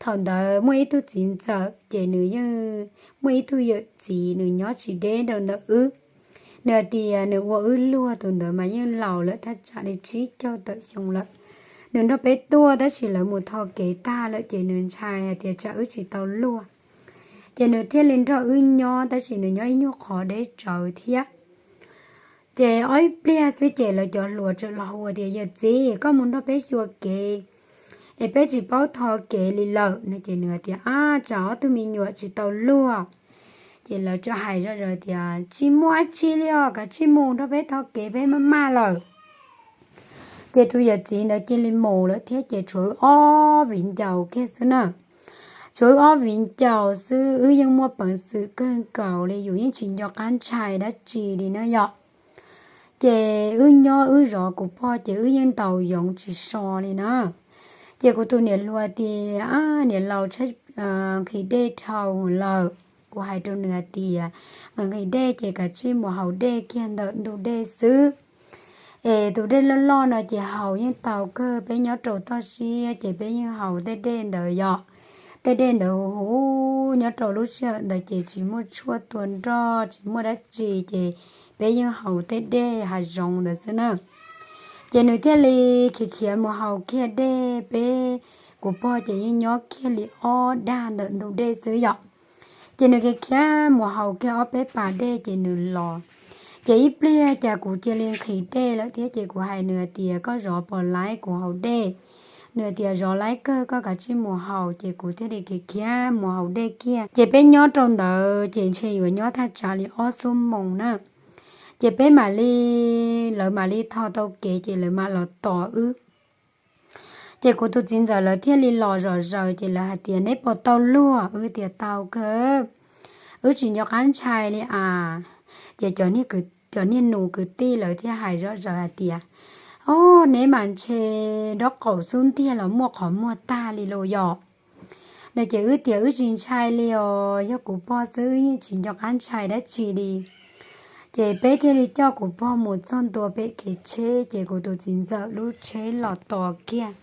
Thaum ntawd muaj ib tug txiv ntxawm ces nws yeej muaj ib tug yawm txiv nws nyob tsis deb rau ntawm wb. Nws hais tias nws ua wb luag, tus ntawd mas yeej laus lawm thaj tsam li tsib caug tawm xyoo lawm. Nws nrog peb tuaj tab sis lawv mus tho kev tag lawm ces nws ntshai hais tias tsam wb tsis tau luag. Ces nws thiaj li nrog wb nyob tab sis nws nyob ib nyuag qhov deb tsawv thiab. Ces ob ib pliag xwb ces lawv cov hluas txawm los hu tias, yawm txiv, koj mus nrog peb xyuas kev es peb tsis paub tho kev li lawm no. Ces nws hais tias, ab, tsam ob tug me nyuam tsis tau luag. Ces lawv txawm hais zom zaws tias, tsis muaj dab tsi li os, kav tsij mus nrog peb tho kev, peb maj maj lawm. Ces tus yawm txiv ntawd cia li mus lawm thiab ces tshuav wb ob viv ncaus kiag xwb na. Tshuav wb ob viv ncaus xwb, wb yeej muaj peev xwm kawg nkaus li, yus yeej tsis nco qab ntshai dab tsi li na yom. Ces wb nyob wb zov kuv pog ces wb yeej ntaus yoov tsis so li na. Ces kuv tus niam hluas tias, ab, niam laus, nqhis dej dhau lawm. Kuv hais rau nws hais tias, nqhis dej ces kav tsij mus haus dej kiag ntawm ntug dej xwb. Es tus dej loj loj no ces haus yeej tau kawg, peb nyob rau toj siab ces peb yeej haus tej dej ntawd yom. Tej dej ntawd huv huv nyob rau lub sij hawm ntawd ces tsis muaj tshuaj tua nroj tsis muaj dab tsi ces peb yeej haus tej dej hav zoov ntawd xwb na. Ces nws thiaj li khiav khiav mus haus kiag dej, peb, kuv pog ces yeej nyob kiag li ob dag ntawm ntug dej xwb yom. Ces nws khiav khiav mus haus kiag ob peb pas dej ces nws los. Ces ib pliag cas kuv cia li nqhis dej lawm thiab ces kuv hais nws hais tias, koj zov pom laib kuv haus dej? Nws hais tias, zov laib kawg, koj kav tsij mus haus. Ces kuv thiaj li khiav khiav mus haus dej kiag. Ces peb nyob rau ntawd ces ntshe yuav nyob thaj tsam li ob xuab moos na. Ces peb mam li, lawv mam li tho tau kev ces lawv mam los tos wb. Ces kuv tus txiv ntxawm lawv thiaj li los zom zaws ces lawv hais tias, neb puas tau luag? Wb tias, tau kawg, wb tsis nco qab ntshai li as. Ces cov niag nus kwv tij lawv thiaj hais zom zaws hais tias, o, neb mas ntshe nraub qaum xub ntiag los muaj qhov muag tag li lauj yom. No ces wb tias wb tsis ntshai li os, yog kuv pog xwb wb yeej tsis nco qab ntshai dab tsi li. Ces peb thiaj li coj kuv pog mus txog ntua pem kev tsheb ces kuv tus txiv ntxawm lub tsheb los tos kiag.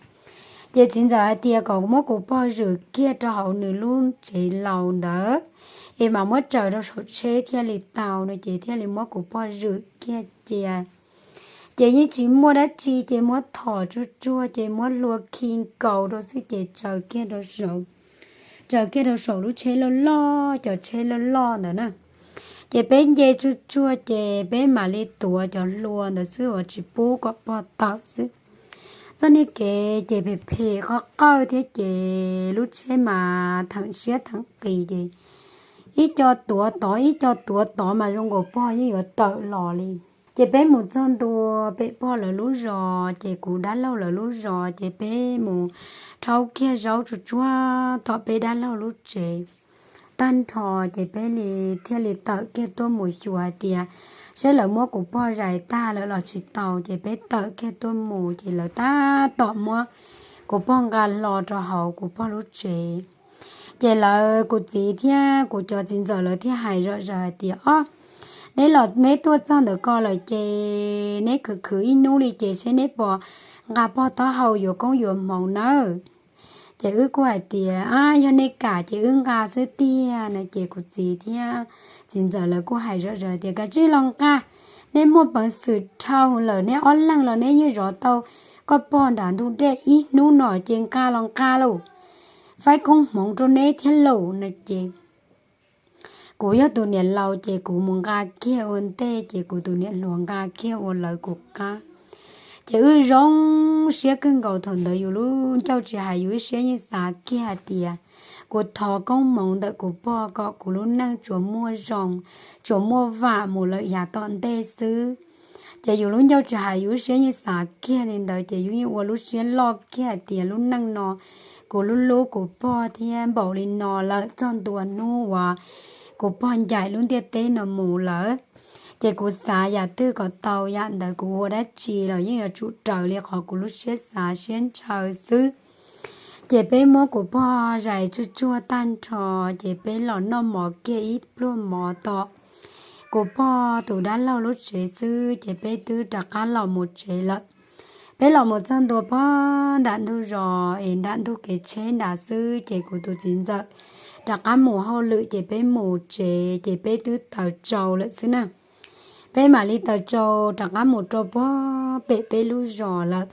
Ces txiv ntxawm hais tias kom muab kuv pog zwm kiag rau hauv nws lub tsev laus ntawd es mam muab tsaws rau saum tsheb thiaj li tau no ces thiaj li muab kuv pog zwm kiag cia. Ces yeej tsis muaj dab tsi ces muab thom tsuag tsuag ces muab hlua khi nkaus rau xwb ces tsaws kiag rau saum, tsaws kiag rau saum lub tsheb loj loj, cov tsheb loj loj ntawd na. Ces peb nce tsuag tsuag ces peb mam li tuav cov hlua ntawd xwb uas tsis pub kom pog tawm xwb. Txoj niag kev ces phem phem qhov qawj thiab ces lub tsheb mas theem siab theem qis ces ib co tuav tod ib co tuav tod mas zoo nkaus pog yeej yuav tawm los li. Ces peb mus txog ntua pem pog lawv lub zos ces kuv dab laug lawv lub zos ces peb mus rhaub kiag zaub tsuag tsuag tom peb dab laug lub tsev. Tag nrho ces peb li thiaj li tawm kiag tuaj mus xyuas hais tias saib lawv muab kuv pog zais tag lawm los tsis tau. Ces peb tawm kiag tuaj mus ces lawv tab tom muab kuv pog nqa hlo rau hauv kuv pog lub tsev. Ces lawv, kuv txiv thiab kuv cov txiv ntxawm lawv thiaj hais zom zaws hais tias, Ob, neb los neb tuaj txog ntawm ko lawm ces neb khwv khwv ib hnub li ces seb neb puas nqa pog taub hau yuav koob yuav hmoov nawb. Ces wb kuj hais tias, Ab, yog nej kam ces wb nqa xwb tiag no. Ces kuv txiv thiab txiv ntxawm lawv kuj hais zom zaws tias, Kav tsij los nqa, neb muaj peev xwm dhau lawm, neb ob leeg los neb yeej zov tau koj pog nram ntug dej ib hnub no ces nqa los nqa lauj, faib koob hmoov rau neb thiab lauj no. Ces kuv yog tus niam laus ces kuv mus nqa kiag ua ntej ces kuv tus niam hluas nqa kiag ua lawv kuv qab. Ces wb zoo siab kawg nkaus, thaum ntawd yus lub ncauj tsis hais yus lub siab yeej xav kiag hais tias kuv thov koob hmoov ntawm kuv pog kom kuv lub neej tsuas muaj zoo, tsuas muaj vam mus lawm yav tom ntej xwb. Ces yus lub ncauj tsis hais yus lub siab yeej xav kiag li ntawd ces yus yeej ua lub siab loj kiag hais tias lub neej no kuv hlub hlub kuv pog thiab npaum li no lawm txog ntua hnub uas kuv pog ncaim lub ntiaj teb no mus lawm. Ces kuv xav yam twg kom tau yam ntawd, kuv ua dab tsi los yeej yuav tsum raws li qhov kuv lub siab xav siab ntshaw xwb. Ces peb muab kuv pog zais tsuag tsuag tag nrho, ces peb los noj mov kiag ib pluag mov tom kuv pog tus dab laug lub tsev xwb, ces peb twb rov qab los mus tsev lawm. Peb los mus txog ntua pog nram ntug zos es nram ntug kev tsheb nrad xwb, ces kuv tus txiv ntxawm rov qab mus hauj lwm, ces peb mus tsev, ces peb twb taws tsau lawm xwb na. Peb mam li taws tsau rov qab mus rau pog pem peb lub zos lawm.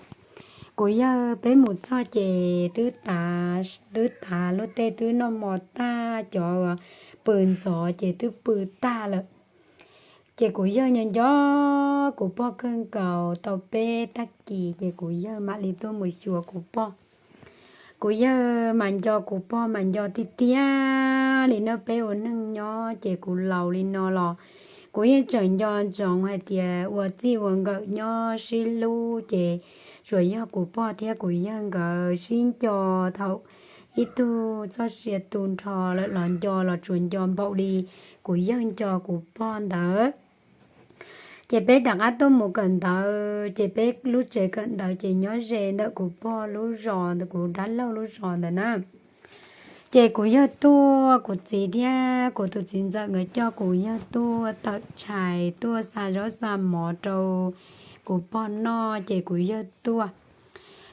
Kuv yawg peb mus txog ces twb tav, twb tav luag tej twb noj mov tag, cov pw ntxov ces twb pw tag lawm. Ces kuv yawg nco nco kuv pog kawg nkaus tau peb tag kis, ces kuv yawg mam li tuaj mus xyuas kuv pog. Kuv yawg mas nco kuv pog mas nco tiag tiag li na. Peb ua neej nyob ces kuv laus li no los kuv yeej tseem nco ntsoov hais tias ua txij ua nkawm nyob sib hlub ces tsuas yog kuv pog thiab kuv yawg nkawd sib nco. Thaum ib tug txoj sia tu nrho lawm los nco los tsuas nco npaum li kuv yawg nco kuv pog ntawd. Ces peb rov qab tuaj mus kawm ntawv, ces peb lub tsev kawm ntawv ces nyob ze ntawm kuv pog lub zos, kuv dab laug lub zos ntawd na. Ces kuv yawg tuaj, kuv txiv thiab kuv tus txiv ntxawm nkawd coj kuv yawg tuaj tawm tshais, tuaj xa zaub xa mov rau kuv pog noj, ces kuv yawg tuaj.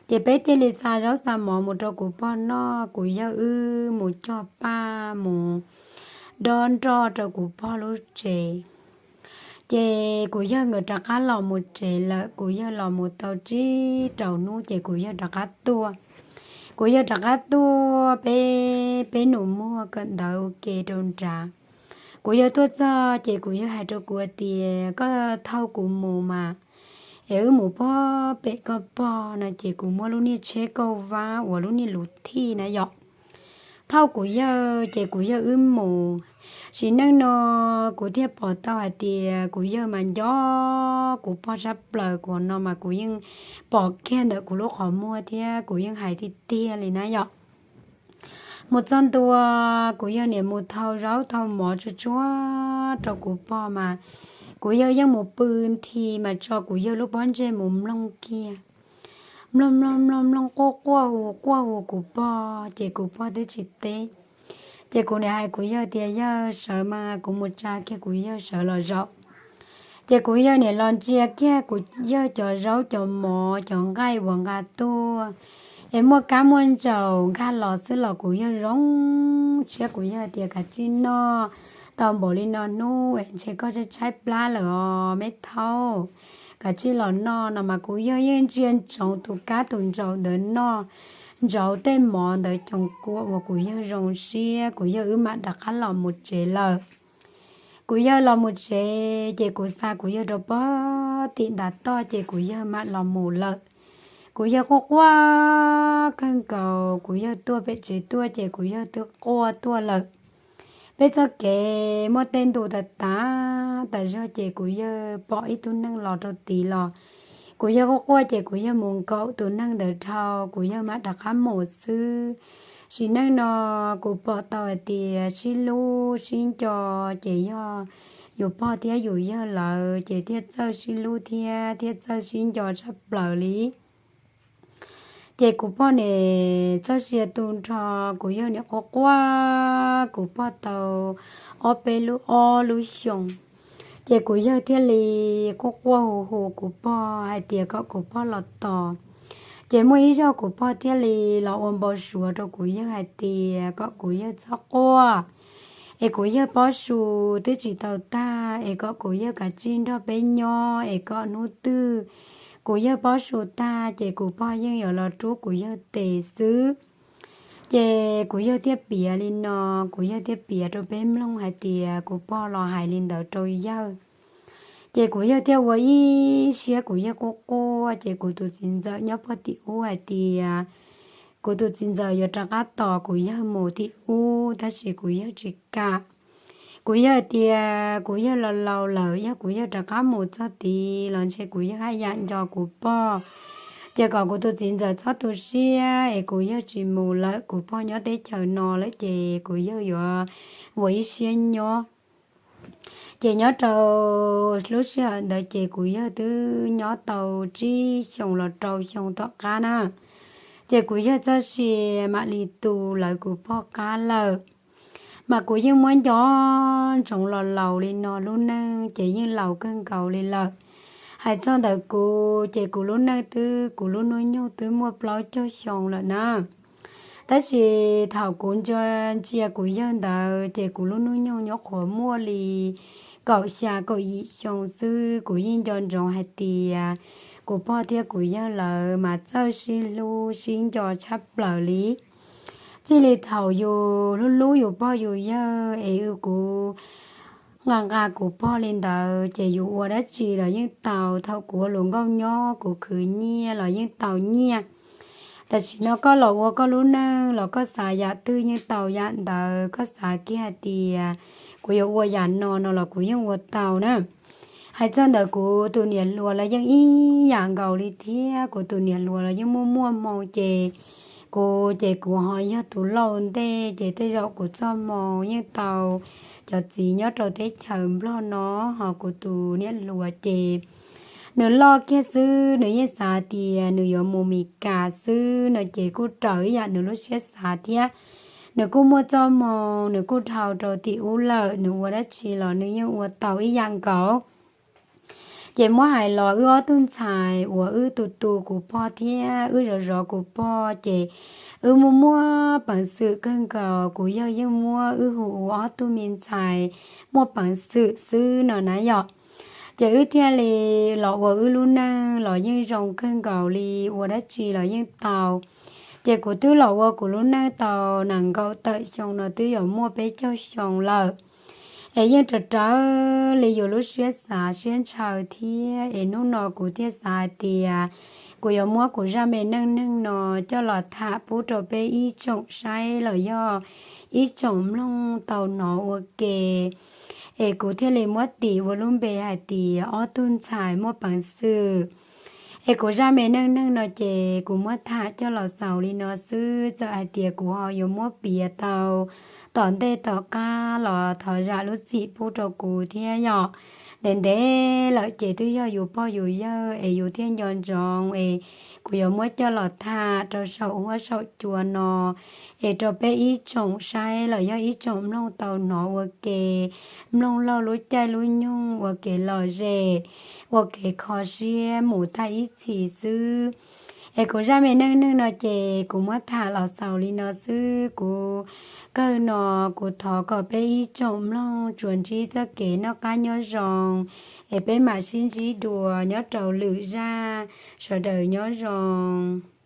Ces peb thiaj li xa zaub xa mov mus rau kuv pog noj, kuv yawg wb mus cog paj mus dob nroj rau kuv pog lub tsev. Ces kuv yawg nkawd rov qab los mus tsev lawm, kuv yawg los mus tau tsib rau hnub ces kuv yawg rov qab tuaj. Kuv yawg rov qab tuaj, peb, peb nus muag kawm ntawv ua ke rau nrad. Kuv yawg tuaj txog ces kuv yawg hais rau kuv tias, Koj thauj kuv mus mas, es wb mus pog pem koj pog no. Ces kuv muab lub niag tsheb kauj vab uas lub niag luv thij na yom, thauj kuv yawg ces kuv yawg wb mus. Sim neej no kuv thiaj pom tau hais tias kuv yawg mas nco kuv pog sab plaws. Kuv no mas kuv yeej pom kiag ntawm kuv lub qhov muag thiab kuv yeej hais tiag tiag li na yom. Mus txog ntua, kuv yawg niam mus thau zaub thau mov tsuag tsuag rau kuv pog mas kuv yawg yeej mus pw nthi mas tso kuv yawg lub pob ntseg mus mloog kiag. Mloog mloog mloog mloog quaj quaj hu quaj hu kuv pog ces kuv pog twb tsis teb. Ces kuv niam hais kuv yawg tias, Yawg, sawv mas kuv mus tsa kiag kuv yawg sawv los zaum. Ces kuv yawg niam los ntsia kiag kuv yawg cov zaub cov mov cov nqaij uas nqa tuaj, es muaj kab muaj ntsaum nkag los xwb los kuv yawg zoo siab, kuv yawg tias, Kav tsij noj, tau npaum li no hnub es ntshe koj tshaib tshaib plab lawm os me thauj, kav tsij los noj no mas kuv yawg yeej ntsia ntsoov tus kab tus ntsaum ntawd noj, ntsauv tej mov ntawd coos kua uas kuv yawg zoo siab, kuv yawg wb mam rov qab los mus tsev lawm. Kuv yawg los mus tsev ces kuv xa kuv yawg rau pog tim ntav toj ces kuv yawg mam los mus lawm. Kuv yawg quaj quaj kawg nkaus, kuv yawg tuaj pem tsev tuaj ces kuv yawg twb quaj tuaj lawm. Peb txoj kev muaj tej ntu tas tas tas zog ces kuv yawg pom ib tug neeg los rau tid los, kuv yawg quaj quaj ces kuv yawg mus nkaum tus neeg ntawd dhau, kuv yawg mam rov qab mus xwb. Sim neej no kuv pom tau hais tias sib hlub sib nco ces yog yus pog thiab yus yawg lawv ces thiaj txawj sib hlub thiab thiaj txawj sib nco tshaj plaws li. Ces kuv poj niam txoj sia tu nrho, kuv yawg niam quaj quaj kuv pog tau ob peb lub ob lub xyoo. Ces kuv yawg thiaj li quaj quaj hu hu kuv pog hais tias kom kuv pog los tos. Ces muaj ib zaug kuv pog thiaj li los ua npau suav rau kuv yawg hais tias kom kuv yawg txhob quaj, es kuv yawg pob su twb tsis tau tag, es kom kuv yawg kav tsij nrog peb nyob, es kom hnub twg kuv yawg pob su tag ces kuv pog yeej yuav los rub kuv yawg tes xwb. Ces kuv yawg thiaj piav li no, kuv yawg thiaj piav rau peb mloog hais tias kuv pog los hais li ntawd rau yawg. Ces kuv yawg thiaj ua ib siab kuv yawg quaj quaj, ces kuv tus txiv ntxawm nyob pog tim ub hais tias kuv tus txiv ntxawm yuav rov qab tos kuv yawg mus tim ub, tab sis kuv yawg tsis kam. Kuv yawg tias kuv yawg laus laus lawm, yog kuv yawg rov qab mus txog tid los ntshe kuv yawg haj yam nco kuv pog. Ces kom kuv tus txiv ntxawm txhob tu siab es kuv yawg tsis mus lawm, kuv pog nyob teb chaws no lawm ces kuv yawg yuav ua ib siab nyob. Ces nyob rau lub sij hawm ntawd ces kuv yawg twb nyob tau tsib xyoos los rau xyoo tom qab na. Ces kuv yawg txoj sia mam li tu lawv kuv pog qab lawm. Mas kuv yeej muab nco ntsoov los laus li no, lub neej ces yeej laus kawg nkaus li lawm. Hais txog ntawm kuv ces kuv lub neej twb, kuv lub hnub nyoog twb muaj plaub caug xyoo lawm na. Tab sis thaum kuv ntsia kuv yawg ntawd ces kuv lub hnub nyoog nyuam qhuav muaj li kaum xya kaum yim xyoo xwb. Kuv yeej nco ntsoov hais tias kuv pog thiab kuv yawg lawv mas txawj sib hlub sib nco tshaj plaws li. Txij li thaum yus hlub hlub yus pog yus yawg es kuv nqa nqa kuv pog li ntawd ces yus ua dab tsi los yeej tau. Thaum kuv ua luas nkauj nyob kuv khwv nyiaj los yeej tau nyiaj. Tam sim no koj los ua koj lub neej los koj xav yam twg yeej tau yam ntawd, koj xav kiag hais tias kuv yuav ua yam no no los kuv yeej ua tau na. Hais txog ntawm kuv tus niam hluas los yeej ib yam nkaus li thiab. Kuv tus niam hluas los yeej muaj muaj hmoo ces kuv ces kuv ho yog tus lauj ntej ces tej zaum kuv txoj hmoo yeej tau cov txiv nyob rau teb chaws Nplog no, ho kuv tus niam hluas ces nws loj kiag xwb nws yeej xav tias nws yuav mus Mes Kas xwb no ces kuj raws ib yam nws lub siab xav thiab. Nws kuj muaj txoj hmoo, nws kuj dhau rau tim ub lawm, nws ua dab tsi los nws yeej ua tau ib yam nkaus. Ces muab hais los wb ob tug ntxhais uas wb tu tu kuv pog thiab wb zov zov kuv pog ces wb muaj muaj peev xwm kawg nkaus. Kuv yawg yeej muab wb hu ua ob tug me ntxhais muaj peev xwm xwb no na yom. Ces wb thiaj li los ua wb lub neej los yeej zoo kawg nkaus li, ua dab tsi los yeej tau. Ces kuv twb los ua kuv lub neej tau nees nkaum tawm xyoo no twb yuav muaj peb caug xyoo lawm. Es yeej raws raws li yus lub siab xav siab ntshaw thiab. Es hnub no kuv thiaj xav hais tias kuv yuav muab kuv zaj me neej neeg no coj los tham pub rau peb ib tsoom saib los yog ib tsoom mloog tau hnov ua ke. Es kuv thiaj li muab tis ua lub npe hais tias ob tug ntxhais muaj peev xwm. Es kuv zaj me neej neeg no ces kuv muab tham coj los xaus li no xwb. Txawm hais tias kuv ho yuav muab piav tau tom ntej tom qab los thov zam lub txim pub rau kuv thiab yom. Ntev ntev lawm ces twb yog yus pog yus yawg es yus thiaj nco ntsoov es kuv yuav muab coj los tham rau saum huab saum cua no es rau peb ib tsoom saib los yog ib tsoom mloog tau hnov ua ke, mloog laug lub caij lub nyoog ua kev lom zem, ua kev kho siab mus tag ib txhis xwb. Es kuv zaj me neej neeg no ces kuv muab tham los xaus li no xwb. Kuv kawg no kuv thov kom peb ib tsoom mloog tsuas ntsib txoj kev noj qab nyob zoo, es peb mam sib ntsib dua nyob rau lwm zaj. Sawv daws nyob zoo.